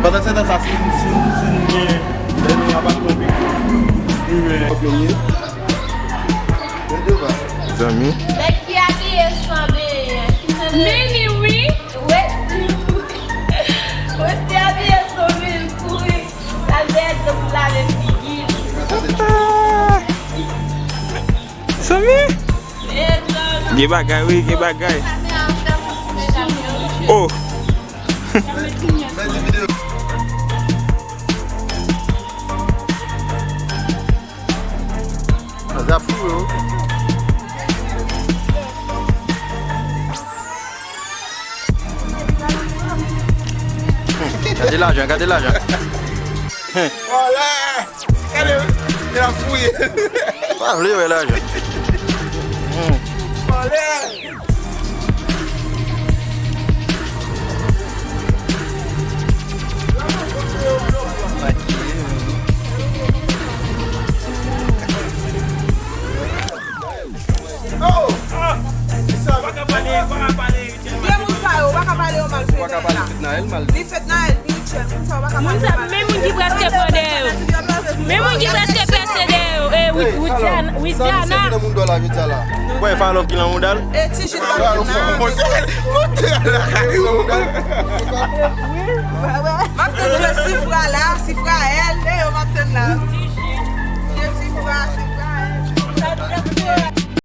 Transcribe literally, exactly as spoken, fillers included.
Pandan se tan sa, si, si, si nou gen, lè nou ap ap tonbe, nou gen zanmi. Nèg ki abiye san benyen, ki san benyen. Meni wi. Westy. Westy abiye san benyen, l kouri. L al dèyè dlo pou l lave figi l. Opa! Zanmi? Gen bagay wi, gen bagay. Oh! Sa ap fou yo. Gade lajan, gade lajan. Vòlè! Gade, li ap fouye. Pa vle wè lajan. Vòlè! Vye moun sa yo, ou pa ka pale yo mal. Ou pa ka pale Fednaelle mal. Li Fednaelle, li Richard, moun sa yo pa ka pale yo mal. Men moun ki prèske pran dèyè yo. Men moun ki prèske pèse dèyè yo. E Widiana. Widiana. Kwè Falòf ki nan mouda l? E ti jit pa nan. Kote lakay ou? M ap tann jwèt Sifra la, Sifra L, e yo m ap tann la. Jwèt Sifra, Sifra L.